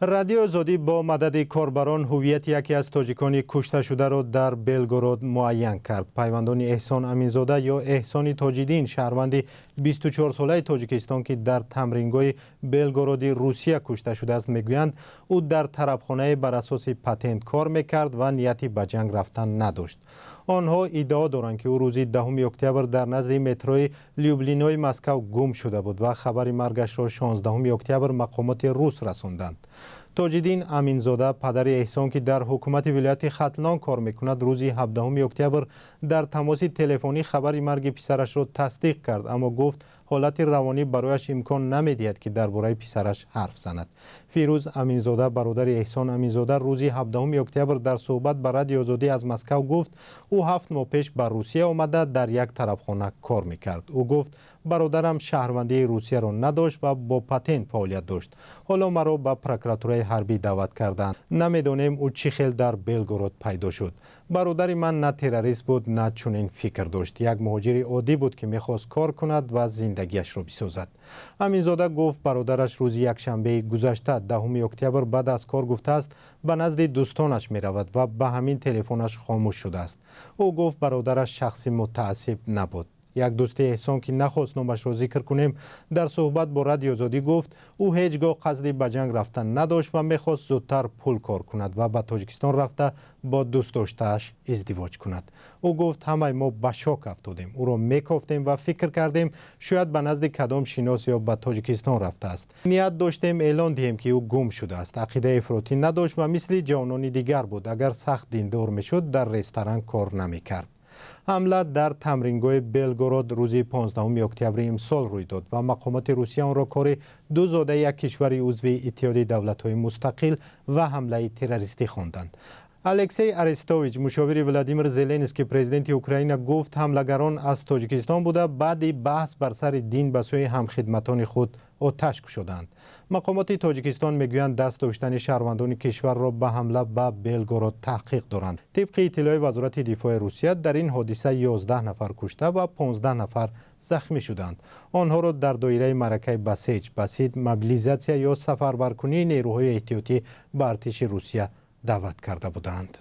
Радиои Озодӣ бо мадади корбарон ҳувияти яке аз тоҷикони кушташударо дар Белгород муайян кард. Пайвандони Эҳсон Аминзода ё Эҳсони Тоҷиддин, шаҳрванди 24-солаи Тоҷикистон, ки дар тамрингоҳи Белгороди Русия кушта шудааст, мегӯянд, ӯ дар тарабхонае бар асоси патент кор мекард ва нияти ба ҷанг рафтан надошт. Онҳо иддао доранд, ки ӯ рӯзи 10 октябр дар назди метрои Люблинои Москав гум шуда буд ва хабари маргашро 16 октябр мақомоти рус расонданд. Тоҷиддин Аминзода, падари Эҳсон, ки дар ҳукумати вилояти Хатлон кор мекунад, рӯзи 17 октябр дар тамоси телефонӣ хабари марги писарашро тасдиқ кард, аммо гуфт, ҳолати равонӣ барояш имкон намедиҳад, ки дар бораи писараш ҳарф занад. Фирӯз Аминзода, бародари Эҳсон Аминзода, рӯзи 17 октябр дар суҳбат ба Радиои Озодӣ аз Москав гуфт, ӯ 7 моҳ пеш ба Русия омада, дар як тарабхона кор мекард. Ӯ гуфт: «Бародарам шаҳрвандии Русияро надошт ва бо патент фаъолият дошт. Ҳоло маро ба прокуратураи ҳарбӣ даъват карданд. Намедонем, ӯ чӣ хел дар Белгород пайдо шуд. Бародари ман на террорист буд, на чунин фикр дошт. Як муҳоҷири оддӣ буд, ки мехост кор кунад ва зиндагиашро бисозад». Аминзода гуфт, бародараш рӯзи якшанбеи гузашта, 10 октябр, баъд аз кор гуфтааст, ба назди дӯстонаш меравад ва ба ҳамин телефонаш хомӯш шудааст. Ӯ гуфт, бародараш шахси мутаассиб набуд. Як дӯсти Эҳсон, ки нахост номашро зикр кунем, дар суҳбат бо Радиои Озодӣ гуфт, ӯ ҳеҷ гоҳ қасди ба ҷанг рафтан надошт ва мехост зудтар пул кор кунад ва ба Тоҷикистон рафта, бо дӯстдоштааш издивоҷ кунад. Ӯ гуфт: «Ҳамаи мо ба шок афтодем. Ӯро мекофтем ва фикр кардем, шояд ба назди кадом шинос ё ба Тоҷикистон рафтааст. Ният доштем эълон диҳем, ки ӯ гум шудааст. Ақидаи ифротӣ надошт ва мисли ҷавонони дигар буд. Агар сахт диндор мешуд, дар ресторан кор намекард». Ҳамла дар тамрингоҳи Белгород рӯзи 15 октябри имсол рӯй дод ва мақомоти Русия онро кори ду зодаи як кишвари узви Иттиҳоди Давлатҳои Мустақил ва ҳамлаи террористӣ хонданд. Алексей Арестович, мушовири Владимир Зеленский, президенти Украина, гуфт, ҳамлагарон аз Тоҷикистон буда, баъди баҳс бар сари дин ба сӯи ҳамхидматони худ оташ кушоданд. Мақомоти Тоҷикистон мегӯянд, даст доштани шаҳрвандони кишварро ба ҳамла ба Белгород таҳқиқ доранд. Тибқи иттилои Вазорати дифои Русия, дар ин ҳодиса 11 нафар кушта ва 15 нафар захмӣ шуданд. Онҳоро дар доираи маъракаи Басеҷ, Басид, мобилизатсия ё сафарбаркунии нерӯҳои эҳтиётӣ ба артиши Русия даъват карда буданд.